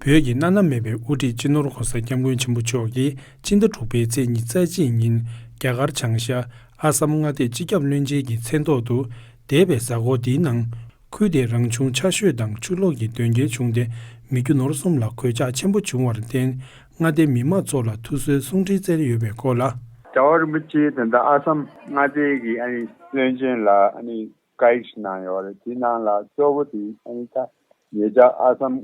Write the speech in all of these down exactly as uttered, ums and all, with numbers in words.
བོད་ཀྱི་བླ་ན་མེད་པའི་དབུ་ཁྲིད་སྤྱི་ནོར་༧གོང་ས་༧སྐྱབས་མགོན་ཆེན་པོ་མཆོག་གིས་སྤྱི་ཟླ་དྲུག་པའི་ཚེས་ཉི་ཤུ་རྩ་གཅིག་ཉིན་རྒྱ་གར་བྱང་ཤར་ཨ་སམ་མངའ་སྡེའི་སྤྱི་ཁྱབ་བློན་ཆེན་གྱི་མཚན་ཐོག་ཏུ་འདས་པའི་གཟའ་འཁོར་འདིའི་ནང་། ཁུལ་དེའི་རང་བྱུང་ཆར་ཞོད་དང་ཆུ་ལོག་གི་དོན་རྐྱེན་བྱུང་སྟེ། མི་རྒྱུ་ནོར་གསུམ་ལ་གོད་ཆག་ཆེན་པོ་བྱུང་བར་བརྟེན། མངའ་སྡེའི་མི་མང་ཚོ་ལ་ཐུགས་གསོའི་གསུང་འཕྲིན་བསྩལ་ཡོད་པའི་སྐོར་ལ། རྒྱལ་བ་རིན་པོ་ཆེ་ད་ལྟ་ཨ་སམ་མངའ་སྡེའི་གི་ཨ་ནི་བློན་ཆེན་ལ་ཨ་ནི་བཀའ་ཡིག་ཞིག་གནང་ཡོད་རེད། དེའི་ནང་ལ་གཙོ་བོ་དེ་ཨ་ནི་ད་ཉེ་ཆར་ཨ་སམ་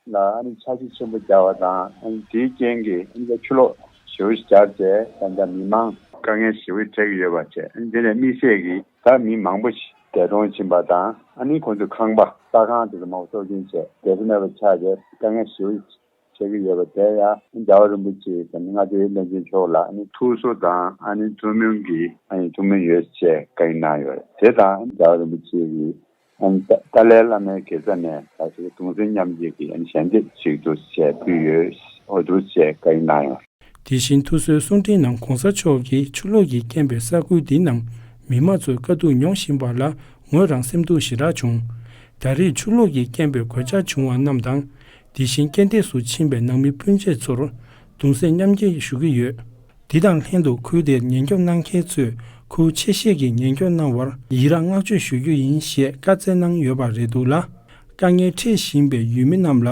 ལ་ཨ་ནི་ཆར་ཆུ་ཆེན་པོ་བརྒྱབ་པ་དང་། ཨ་ནི་དེའི་རྐྱེན་གྱིས་ཨ་ནི་ད་ཆུ་ལོག་ཞེ་པོ་ཞིག་བརྒྱབ་བྱས། ད་ལྟ་མི་མང་དཀའ་ངལ་ཞེ་པོ་འཕྲད་ཀྱི་ཡོད་པ་བྱས། ཨ་ནི་དེ་ནས་དམིགས་བསལ་གྱིས་ད་མི་མང་པོ་ཞིག་འདས་གྲོངས་ཕྱིན་པ་དང་། ཨ་ནི་ཁོང་ཚོའི་ཁང་པ་ལྟ་ཁང་དེ་ཚོ་མང་པོ་གཏོར་སྐྱོན་བྱས། བདེ་འཚོ་མེད་པ་ཆགས་བྱས་དཀའ་ངལ་ཞེ་པོ་ཞིག་འཕྲད་ཀྱི་ཡོད་པ་དེ་ཡང་རྒྱལ་བ་རིན་པོ་ཆེ་དང་མངའ་སྡེའི་བློན་ཆེན་མཆོག་ལ་ཨ་ནི་ཐུགས་གསོ་དང་ཨ་ནི་ཐུགས་སྨོན་གྱི་ཨ་ནི་ཐུགས་སྨོན་ཡོད་ཅེས་བཀའ་ཡིག་གནང་ཡོད་རེད། དེ་དང་རྒྱལ་བ་རིན་པོ་ཆེ་གིས་ཨ་ནི་ཏཱ་ཏཱ་ལའི་བླ་མའི་དགེ་རྩ་ནས་ད་ཅིག་གདུང་སེམས་མཉམ་སྐྱེད་ཀྱི་ཨ་ནི་ཞལ་འདེབས་ཅིག་ཏུ་ཞལ་ཕུལ་ཡོད། འོ་འདུག་ཅེས་བཀའ་ཡིག་གནང་ཡོད། དེ་བཞིན་ཐུགས་གསོའི་གསུང་འཕྲིན་ནང་གོང་ས་མཆོག་གིས་ཆུ་ལོག་གི་རྐྱེན་པས་ས་ཁུལ་འདིའི་ནང་མི་མང་ཚོས་དཀའ་སྡུག་མྱོང་བཞིན་པ་ལ་ངོས་རང་སེམས་སྡུག་ཞེ་དྲག་བྱུང་། ད་རེས་ཆུ་ལོག་གི་རྐྱེན་པས་གོད་ཆག་བྱུང་བ་རྣམས་དང་། དེ་བཞིན་རྐྱེན་འདས་སུ་ཕྱིན་པའི་ནང་མི་སྤུན་མཆེད་ཚོར་གདུང་སེམས་མཉམ་སྐྱེད་ཞུ་གི་ཡོད། དེ་དང་ལྷན་དུ་ཁུལ་དེར་ཉེན་སྐྱོབ་གནང་མཁན་ཚོས་ཁུལ་ཆེ་ཤོས་ཀྱི་ཉེན་སྐྱོབ་གནང་བར་ཡི་རངས་བསྔགས་བརྗོད་ཞུ་རྒྱུ་ཡིན་ཞེས་བཀའ་སྩལ་གནང་ཡོད་པ་རེད་འདུག་ལ། དཀའ་ངལ་འཕྲད་བཞིན་པའི་ཡུལ་མི་རྣམས་ལ་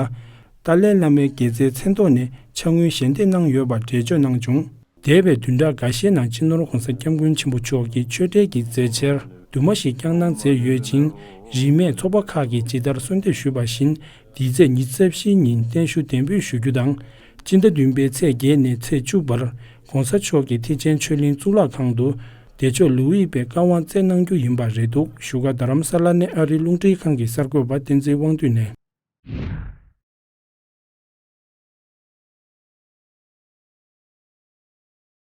ཏཱ་ལའི་བླ་མའི་དགེ་རྩའི་མཚན་ཐོག་ནས་ཕྱག་དངུལ་ཞལ་འདེབས་གནང་ཡོད་པ་འགྲེལ་བརྗོད་གནང་བྱུང་། འདས་པའི་བདུན་ཕྲག་འགའ་ཤས་ནང་སྤྱི་ནོར་༧གོང་ས་༧སྐྱབས་མགོན་ཆེན་པོ་མཆོག་གིས་ཆོས་འབྲེལ་གྱི་མཛད་འཆར་དུ་མ་ཞིག་བསྐྱངས་གནང་མཛད་ཡོད་ཅིང་། རིས་མེད་ཚོགས་པ་ཁག་གིས་ཇི་ལྟར་གསོལ་འདེབས་ཞུས་པ་བཞིན། འདིའི་ཚེས་ཉི་ཤུ་རྩ་བཞི་ཉིན་བརྟན་བཞུགས་གདན་འབུལ་ཞུ་རྒྱུ་དང་། སྤྱི་ཟླ་བདུན་པའི་ཚེས་བརྒྱད་ནས་ཚེས་བཅུ་བར་༧གོང་ས་མཆོག་གི་ཐེག་ཆེན་ཆོས་གླིང་གཙུག་ལག་ཁང་དུ་བདེ་མཆོག་ལུའུ་ཡི་པའི་བཀའ་དབང་སྩལ་གནང་རྒྱུ་ཡིན་པ་རེད་འདུག་ཞུ་ཁ། རྡ་རམ་ས་ལ་ནས་ཨ་རིའི་རླུང་འཕྲིན་ཁང་གི་གསར་འགོད་པ་བསྟན་འཛིན་དབང་འདུས་ནས།